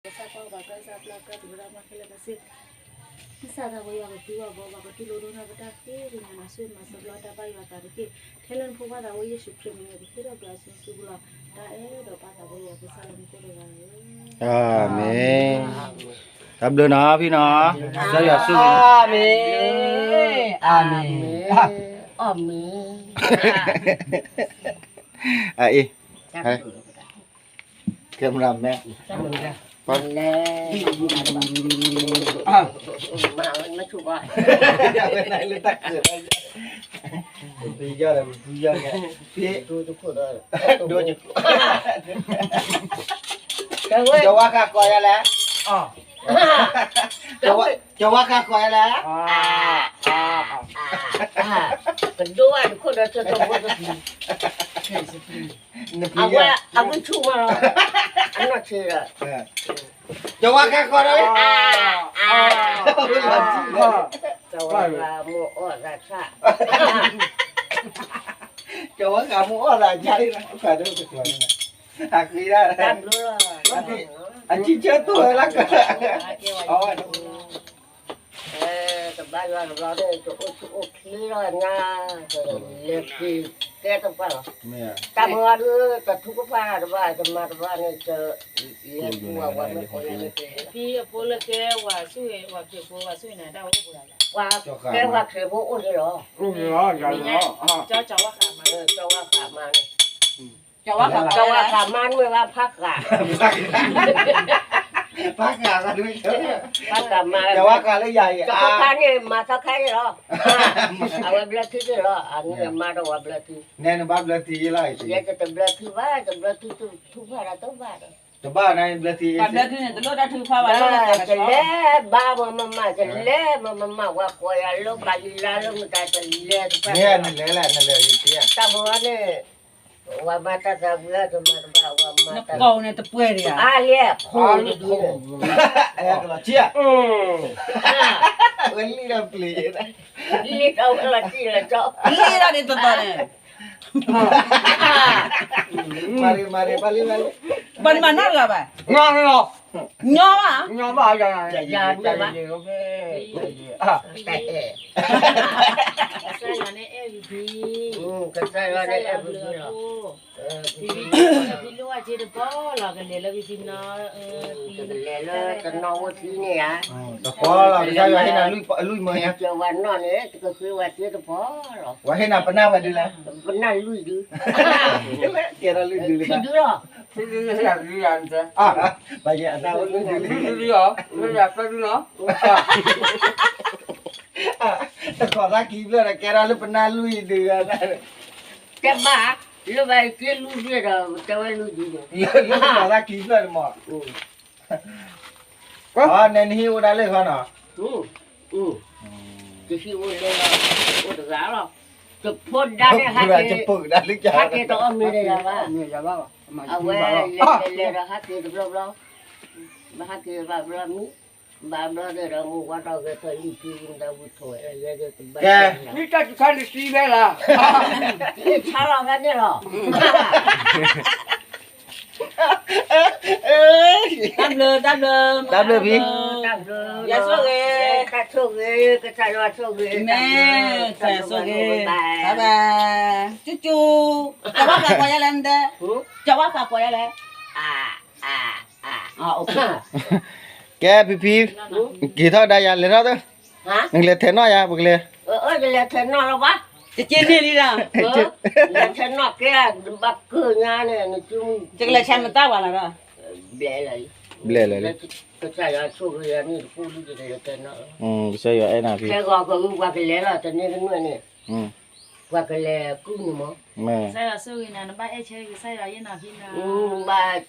ကစၢ်ကီၢ်ဘၣ်ကစၢ်ပျၢ်ကၢ်သူၣ်ဝဲဒၣ်မၤခဲလၢာ်ကစ့ၢ် ကစၢ်သးဝဲယွၤကသူအီၤဘီ ဘၣ်ကတူၢ်လိာ်ဒိၣ်နီၢ်ပတၢ်ဃ့ကညးနၤ ဆိၣ်ဂ့ၤမၤစၢၤဘျီတၢ်ဘၣ်ယွၤသးတက့ၢ် ထဲလၢနဖိခွါသးဝဲယ့ၣ်ၡူးခရံာ်မံၤန့ၣ် ပဃ့ထီၣ်ပျၢၤအစုစုလီၤ တၢ်အဲၣ်ဒိးပၢ်သးဝဲယွၤကစၢ်လၢမူခိၣ်တဂၤဧၢ အၤမ့ၣ် တၢ်ဘျုးနီၤဖံနီၤ ကစၢ်ယွၤဆိၣ်ဂ့ၤ အၤမ့ၣ် အၤမ့ၣ် အအ့ camera man လဲၣ် မ့ၢ်ဆူၣ်ဘၣ် လၢတၢ်ကၢၢ် ပယီၤလဲၣ် ပယီၤလဲၣ် ဖံ ဒိၣ် ကဝါဃးကွၢ်ယၤလဲၣ် ကဝါဃးကွၢ်ယၤလဲၣ် ကဒိၣ်ဝဲတခိၣ်ဒီး နဖံ အဝဲ အဝဲဆူၣ်မးလီၤ အနီၢ်ဆံးဒီး ကဝါဃးကွၢ်ဒီး ကဝါဃးမိၢ်အီၣ်သးဆၣ် ကဝါဃးမိၢ်အီၣ်သးဆၣ် အဃ့ဒၣ် အဆံဆၢတိၢ်ဝဲလၢက အဝဲ တဘၣ်ယွၤတဘျီန့ၣ် တအိၣ်ဆူၣ်အိၣ်ချ့လီၤညါ လဲၤက့ၤကဲတပှၢ်လီၤ တၢ်မၤဒုး တထူကဖၣ်တဘၣ် တမၤတဘၣ်န့ၣ် တလဲၤကူဝဲမ့ၢ်ဃီလဲၤက့ၤ ဖံအဖိလၢကဲဝၤဆူၣ်ဂ့ၤ ဝၤခရံာ်ဖိ ဝၤဆူၣ်ဂ့ၤန့ၣ် တၢ်အိၣ်ပှဲၤလီၤ ပှၤကဲဝၤခရံာ်ဖိအိၣ်န့ၣ်လီၤ ကဲဝၤခရံာ်မး ကဲဝၤခရံာ်မးန့ၣ် ဖးဃာ် ဖးဃာ်မး ကဲဝၤခရံာ်လၢယၤအံၤ ကဲဝၤခရံာ်န့ၣ် မၤသီခါန့ၣ်လီၤ အဝဲဘျၢထံန့ၣ်လီၤ အမ့ၢ်မၤဒီးဝဲဘျၢထံ နဲနဘၣ်ဘျၢထံယဲလီၤ ယဲတဘျၢထံဘၣ် တဘျၢထံထူဖးဒီးတဘၣ်ဒီး တဘၣ်န့ၣ်ဘျၢထံ ဘၣ်ဘျၢထံန့ၣ် တလိၣ်တၢ်ထုကဖၣ်ဘၣ် တလဲၤဘၣ်မမၢ် တလဲၤမမၢ် ဝဲကိးယၤလၢဘၣ်လံလါလၢမတၤတလဲၤတဖၣ် နလဲၤလဲၣ် နလဲၤယတံၤ တၢ်မၤန့ၣ် ဝဲမၤတၢ်သးဝံၤတမၤတဘၣ် ဝဲမၤတၢ် နကိးန့ၣ်တပှဲၤဒံးဧါ အါလၢခိၣ်နဒု အဲကလီၤဆံၣ် ဝဲလံဒီးပျံၤ လံဒီးဝဲလီၤဆံၣ်လီၤကၠီ လံဒီးဒ်သိးသိးန့ၣ် မၤရ့ မၤရ့ ပှၤလံ ပှၤလံ ပှၤမၤနီတဂၤဘၣ် ညီဘၣ် ညီဘၣ် ယၤ ယၤ ယၤ ကစၢ်ယွၤန့ၣ်အဲၣ်ဘံဘံ ကစၢ်ယွၤန့ၣ်အဲၣ်ဘံဘံ ဖံဖံလိၣ်အက့တပီၢ်လီၤ ကလဲၤလၢဖံဖံနီၤ ကလဲၤလၢတနီၤအိၣ်သံန့ၣ်ဧါ တပီၢ်လီၤ ကစၢ်ယွၤဟ့ၣ်နၤလွံၢ်မၢယါ ကဝၤနီၢ်န့ၣ် တကဃ့ဝဲသ့တပီၢ်လီၤ ဝဲဟ့ၣ်နၤပနၢ်ဝဲဒုလဲၣ် ပနၢ်လွံၢ်ဒု ကဲထီၣ်လွံၢ်ဒုလၢ ခံဒုလီၤ ဘၣ်ယဲအတၢ်အိၣ်လွံၢ်ဒုလံ လွံၢ်ဒုလံအီၤ လွံၢ်ဒုလံ တခိးသးခံဖျၢၣ်ဒီး ကဲထီၣ်လၢပနၢ်လွံၢ်ဒု တဲဘၣ် လၢဘၣ်က့လွံၢ်ဒုဒီး တဲဝဲလွံၢ်ဒုန့ၣ် လၢတခိးသးခံဖျၢၣ်န့ၣ်မး အန့ၣ်နဟံၣ်အိၣ်ဒၣ်လၢခီနီၤ တဟံၣ်အိၣ်လဲၣ်လီၤ အိၣ်တဂၤလီၤ တဖိဒါန့ၣ် ဟးက့ၤတအီၣ်မ့ၤဒီးယၤဘၣ် အဝဲလဲၤလဲၤဒီးဟးက့ၤတဘျီဘျီ ဘၣ်ဟးက့ၤဘၣ်ဘျီမံ ဘၣ်ဘျီဒီး မိၢ်ဝါထီၣ်ဂဲၤထီၣ်လံၢ်ဖံ မတၤဝံၤထိၣ်ဝဲ ယဲဒၣ်တဘၣ် မ့ၢ်တၢ်တခါန့ၣ်သံဝဲလီၤ ဆါလီၤဖဲန့ၣ်လီၤ တၢ်ဘျုး တၢ်ဘျုး တၢ်ဘျုးဖံ တၢ်ဘျုး ယွၤဆိၣ်ဂ့ၤ တၢ်ဆိၣ်ဂ့ၤ ကစၢ်ယွၤဆိၣ်ဂ့ၤ မ့ၢ် ကစၢ်ယွၤဆိၣ်ဂ့ၤ bye bye ကၠူကၠူ ကၠီဝါဃးကွၢ်ယါလဲၣ်မ့ၢ်တဲ ကၠီဝါဃးကွၢ်ယါလဲၣ် ကဲဖံဖံ က့ၤထီၣ်ဒါယၤလဲၤထီၣ်သၢ နကလဲၤထဲးနီၣ်ယၤ ပကလဲၤ လဲၤထဲးနီၣ်လီၤဘၣ် တက့န့ၢ်လံဒီး လဲၤထဲးနီၣ်ကဲ ဘၣ်ကၢညါန့ၣ် ကလဲၤဆါမတၢ်ဝဲလီၤဒီး ဘျဲၣ်လီၤ ဘျဲၣ်လီၤ ကစၢ်ယွၤဆိၣ်ဂ့ၤယၤန့ၣ်တပူၤလံ ကလဲၤထဲးနီၣ် ကစၢ်ယွၤအဲၣ်နၤဖံ ခဲဂီၤကဂုၤပှၤကလဲၤလီၤ တန့ၢ်ကနွဲၣ်န့ၣ် ပှၤကလဲၤကူၣ်န့ၣ်မး ကစၢ်ယွၤဆိၣ်ဂ့ၤနၤ နဘၣ်အဲၣ်ဆၢကစၢ်ယွၤယဲၢ်နၤဖံနၤ ဘၣ်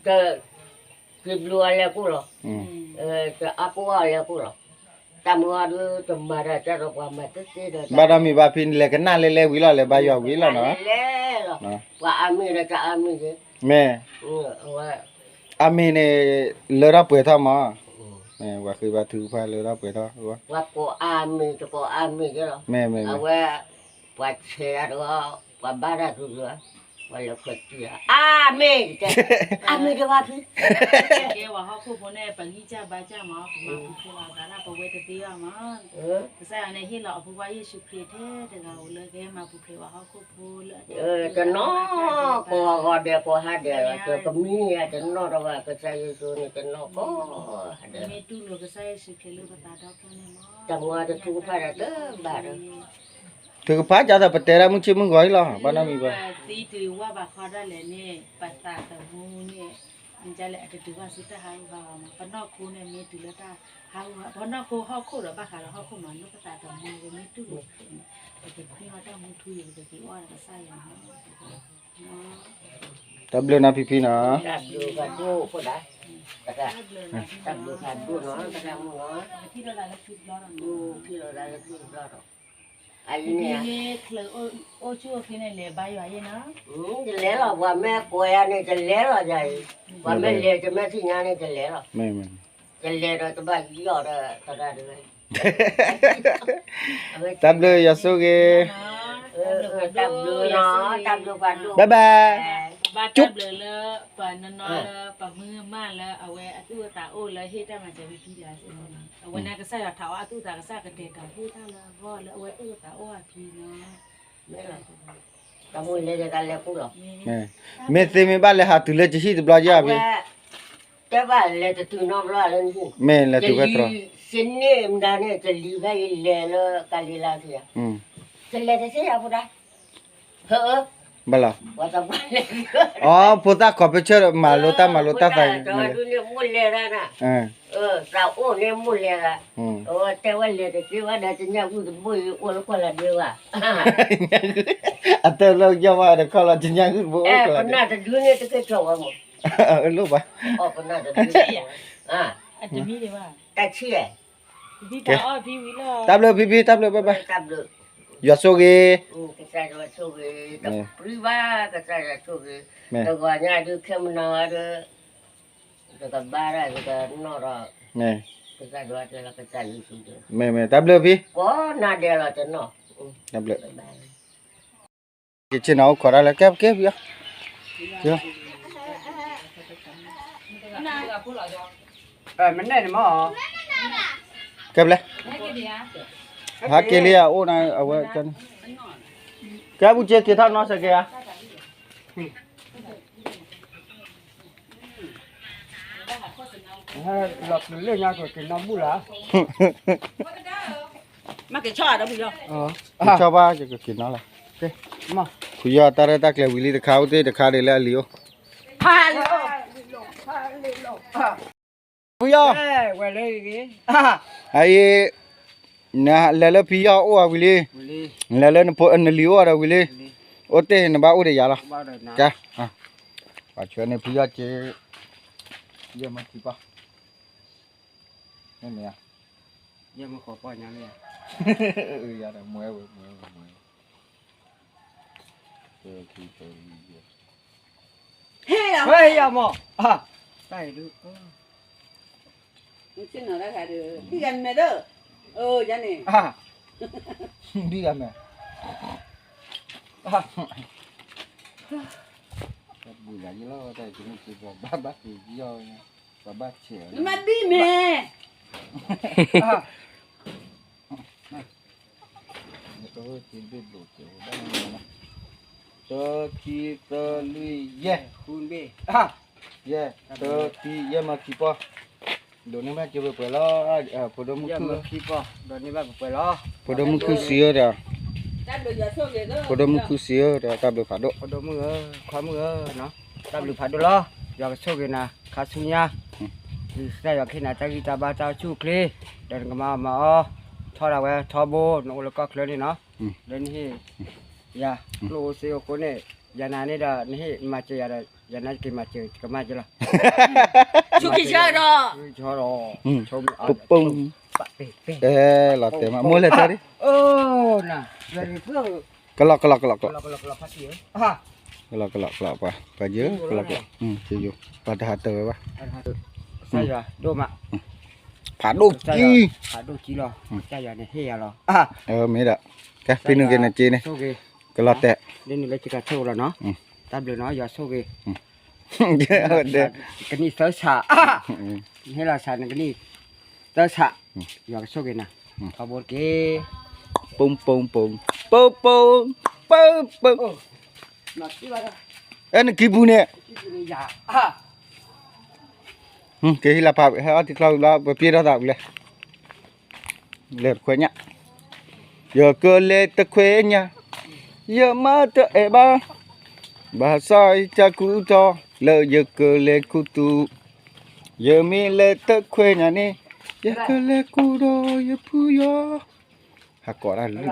တ က့ၤဘျုးအီၤလဲၤကိၣ်လီၤ တအါကိၣ်အီၤလဲၤကိၣ်လီၤ တၢ်မုၢ်အီၤဒုး တမၤတၢ်ကၢ်ဒီးပှၤမၤတသ့ဒီး ဘၣ်ဒီးမ့ၢ်ဘၣ်ဖံန့ၣ် လဲၤကနၣ်လဲၤလဲၤဝံၤလီၤ လဲၤဘါယွၤဝံၤလီၤနီၤ လဲၤလဲၤလီၤ ပှၤအါမ့ၢ်ဒီးတအါမ့ၢ်က့ မ့ၢ် အါမ့ၢ်န့ၣ် လၢထီၣ်ပှဲၤထီၣ်မး ပှၤဃ့ဘါထုကဖၣ်လၢထီၣ်ပှဲၤထီၣ် ပှၤကိးအါမ့ၢ်တကိးအါမ့ၢ်က့လီၤ မ့ၢ်မ့ၢ် အဝဲ ပှၤဆဲးတၢ်တဂီၤ ပှၤဘါတၢ်သူတဂီၤ ဝဲလၢခွဲးတံၢ်ဧါ, အၤမ့ၣ်, အၤမ့ၣ်တဂၤဖံ, ကဲဝဲဟီၣ်ခိၣ်ဖိန့ၣ် ပဂံၢ်စၢ်ဘါစၢ်မး ပမၤပူၤဖျဲးလီၤအသးဒၣ် ပဝဲတသ့ဘၣ်မး, ကစၢ်ယွၤန့ၣ်ဟ့ၣ်လီၤအဖိခွါယ့ၣ်ၡူးခရံာ်ထဲတဂၤဧိၤလၢကဟဲမၤပူၤဖျဲးဝဲဟီၣ်ခိၣ်ဖိလၢအတ တနီၤကိးဂီၤဒဲးကိးဟါဒဲးလီၤ, ကမံန့ၣ်တနီၤဒီးဝဲကစၢ်ယ့ၣ်ၡူးန့ၣ်တနီၤကိးဂီၤဒဲး, မ့ၢ်တူၢ်လိာ်ကစၢ်ယ့ၣ်ၡူးခရံာ်လၢပသးဒီဖျၢၣ်န့ၣ်မး, တမူတထူကဖၣ်ဒီးတဘၣ်ဒီး ထုကဖၣ်ကၢ်သးပတဲဒၣ်မုၢ်ဆ့ၣ်မုၢ်ဂီၤအံၤလီၤ, ဘၣ်နီတမံၤဘၣ်, သံတုၤဝၢ်ဘၣ်ခီဒၣ်လဲာ်န့ၣ် ပသးသမူန့ၣ် မ့ၢ်ဒ်လဲၣ် အတတုၤဘၣ်ဆူတၢ်ဟးဂူာ်ဟးဂီၤမး, ပနီၢ်ခိန့ၣ်မ့ၢ်တုၤလၢတၢ်ဟးဂူာ်, ပနီၢ်ခိဟီၣ်ခိၣ်ဒီးဘၣ်ဃးဒီးဟီၣ်ခိၣ်မး လၢပသးသမူပမ့ၢ်တူၢ်လိာ်န့ၣ် ပကသံဝဲတၢ်မူထူယိာ် ပကက့ၤအီၣ်ဒီးကစၢ်ယွၤမး, တၢ်ဘျုးနီၤဖံဖံနီၤ, တၢ်ဘျုးဖးဒိၣ်နီၤ, တၢ်ဘျုးဖးဒိၣ်နီၤ, တၢ်ဘျုးဖးဒိၣ်နီၤ, ဖံဖံန့ၣ် အိၣ်ဆူၣ်အိၣ်ချ့န့ၣ် လဲၤဘါယွၤယဲနီၤ, ယလဲၤလီၤ, ပှၤမ့ၢ်ကိးယၤန့ၣ် ယလဲၤလီၤယၤအံၤ, ပှၤမ့ၢ်လဲၤ ယမ့ၢ်သ့ၣ်ညါန့ၣ် ယလဲၤလီၤ, ယလဲၤဒီးတဘၣ်ယီၣ်ဒီးသရၣ်တဂၤ, တၢ်ဘျုးယွၤဆိၣ်ဂ့ၤ, တၢ်ဘျုးနီၤ, တၢ်ဘျုးဖးဒိၣ်, ဘၣ်ဘၣ်, ဘၣ်တၢ်ဘျုးလၢပနီၢ်နီၢ်လၢပမုၢ်မၢ်လၢ အဝဲအသူၣ်အသးအိၣ်လၢဟ့ၣ်တၢ်မၤစၢၤဝံၤလံ, အဝဲန့ၣ်ကစၢ်ယွၤထးအီၣ်အသူၣ်အသး ကစၢ်ကတဲာ်ကတီၤဟ့ၣ်တၢ်လၢအဂီၢ်လၢအဝဲသူၣ်အသးအိၣ်အခံနီၤ, တၢ်မူလဲၤကလဲၤပူလီၤ, မ့ၢ်သ့မ့ၢ်ဘၣ်လဲၤဟးတုၤလၢကဟံၣ်တဘျီယါဖံ, တဲဘၣ်လဲၤတတုၤနီတဘျီလၢနဟံၣ်, မ့ၢ်လဲၤတုၤဝဲတြီ, ယန့ၢ်မတၤန့ၣ် ယလံၤဖဲယလဲၤလၢကၤလံၤလါခံ, ယလဲၤတသ့ယၤဖိဒါ ဘၣ်လီၤ, အီ ဖိသၣ်ခီဖျိဆၢ မၤလိတၢ်မၤလိတၢ်သး, မိၢ်လဲၤဒၣ်, သးအိၣ်န့ၣ်မိၢ်လဲၤဒၣ်, အဝဲတဲဝဲလဲၤတသ့ဝဲဒီး ကညၣ်ဂုၢ်တဘိအံၤ အိၣ်လၢကီၢ်လီၤဒ့ဝဲ, အတဲလၢယီၢ်ဝဲဒီးခီလီၤ ကညၣ်ဂုၢ်တဘိအိၣ်လီၤဒ့, ပနၢ်တဒုန့ၣ်တက့ၢ်ကၠီဝဲမး, အလိၣ်ဘၣ်, တၢ်ဆံၣ် တၢ်ဘျုးဖံဖံ တၢ်ဘျုးဘၣ်ဘၣ်, ယွၤဆိၣ်ဂ့ၤ, ကစၢ်ယွၤဆိၣ်ဂ့ၤ, တပျံၤဘၣ် ကစၢ်ယွၤဆိၣ်ဂ့ၤ, တဂီၤညါဒုးခဲမုၢ်နၤဒုး, တကဘါတၢ် တကနီၣ်ဒီး, ကစၢ်ယွၤတဲလီၤ ကစၢ်ယ့ၣ်ၡူးတဲ, မ့ၢ်မ့ၢ် တၢ်ဘျုးဖံ, ကိးနၤဒဲးလီၤတနီၣ်, တၢ်ဘျုး, က့ၤဆ့ၣ်နီၤအိၣ်ခိးတၢ်လၢ ကဲကဲဖံအီၤ, မနဲၣ်န့ၣ်မ့ၢ်, ကဲဘျဲ, ဟးက့ၤလံအအိၣ်နၤ အဝဲ, ကဲဘူးက့ၤက့ၤထီၣ်နီၢ်စဲးက့ၤဧါ လီၤကလၢညါကက့ၤနီၢ်ဘူၣ်လၢ်, မ့ၢ်က့ၤဆီၣ်ဒီးဖုယီၢ်, က့ၤဆီၣ်ဘၣ် ယကက့ၤနီၢ်လၢ်, ဖုယီၢ်တၢ်ရဲၣ်တၢ်ကျဲၤဝံၤလံတခါ အိၣ်တ့ၢ်တခါဒံးလၢအလံၤအိၣ်, ဖုယီၢ်, အအံၤ, နလဲၤလၢဖုယီၢ်အိၣ်အဝံၤလံ, နလဲၤလၢနလံၤအိၣ်ဒီးဝံၤလံ, အိၣ်တ့ၢ်နဘၣ်အိၣ်ဒီးယၤလီၤ, ကဲ, ပှၤဆှၢန့ၢ်ဖုယီၢ်က့ၤ, ယဲၢ်မံၤထံပီၢ်, မ့ၢ်မ့ၢ်ဧါ, ယဲၢ်မံၤဃိးပီၢ်ညါမ့ၢ်ဧါ, အၢ ယၤဒီးမွဲဝဲ မွဲဝဲ မွဲဝဲ, တၢခံတၢလွံၢ်ယဲၢ်, ဟဲယၤမး, တၢ်အံၤဒုး, ဒ်ဂၤမဲာ်ဒီး, ဒ်ဂၤမဲာ် ဘူးယၤယလီၤ တၢ်အံၤကမ့ၢ်က့ၤဘၣ်ဘၣ်က့ၤယီၢ်, ပှၤဘၣ်ဆဲးအီၤ, နမ့ၢ်ဘံၣ်မဲာ် တၢ ခံ တၢ လွံၢ် ယဲၢ်, ယဲၢ်, တၢ ခံ ယဲၢ်မံၤခံပီၢ်, ဒိးန့ၢ်ဘၣ်က့ၤပှဲၤပှဲၤလီၤ, ဖိဒိၣ်မုၣ်ခု, ဖိဒိၣ်မုၣ်ခုစံးဧၢဒီး, ဖိဒိၣ်မုၣ်ခုစံးဧၢဒီး တၢ်ဘျုးဖးဒိၣ်, ဖိဒိၣ်မုၣ်ဧၢ, ခွါမုၣ်ဧၢ, တၢ်ဘျုးဖးဒိၣ်လီၤ, ယွၤကဆိၣ်ဂ့ၤနၤ ခါဆူညါ, ဒ်ကစၢ်ယွၤကဟ့ၣ်နၤတၢ်ဂံၢ်တၢ်ဘါတၢ်အိၣ်ဆူၣ်အိၣ်ချ့, ဒီးနကမၤအီၣ်မၤအီ, ထီဒါဝဲထီဘိ နအိၣ်လၢကီၢ်ချၢန့ၣ်နီၤ, လၢနဟ့ၣ် ယၤ ကျိၣ်အိၣ်စ့အိၣ်အဃိန့ၣ်, ယၤနၤန့ၣ်ဒီး နဟ့ၣ်မၤစၢၤယၤဒီး ယၤနၤက့ၤမၤစၢၤ ကမၤစၢၤလီၤ, ဆိၣ်က့ၤဆၢဒီး, ဆိၣ်က့ၤဆၢဒီး, ပပူၤ, အဲ လီၤတဲာ်မး မိၢ်လဲၤတဲဒ်, ကလီကလီကလီကလီ, ကလီကလီကလီပှၤ, ပှၤယိၤ ကလီကလီ, ပှၤတဟးတၢ်ဝဲဘၣ်, ဖးဒိၣ်ကံ, ဖးဒိၣ်ကံလီၤ, မ့ၢ်ဒီး, ကဲ ဖံနုာ်က့ၤနစ့န့ၣ်, ကလီတဲာ်, လၢနုာ်လၢကကဆိၣ်လီၤနီၤ, တၢ်ဘျုးနီၤ ယွၤဆိၣ်ဂ့ၤ, ကနံၣ်သၢဆး, ဟ့ၣ်လီၤဆးနကနံၣ်သၢဆး, ယွၤကဆိၣ်ဂ့ၤနၤ, ခီဘိတက့ၢ်, ပိပိပိ, ပိပိ, ပိပိ, အဲ နကံၢ်ပူၤန့ၣ်, ကဟ့ၣ်လီၤဖး ဟဲအီၣ်တံၤချီဝံၤလီၤ ပပျဲထီၣ်သးဝံၤလဲၣ်, လဲၤတခွဲညၣ်, ယကလဲၤတခွဲညၣ်, ယမၤတအဲၣ်ဘၣ်, ဘၣ်ဆၣ်ယကူၣ်ထီၣ် လၢယကလဲၤခူသူၣ်, ယမ့ၢ်လဲၤတခွဲညၣ်န့ၣ်, ယကလဲၤခူဒီးယဖုယီၤ, ဟးကိးတၢ်လၢ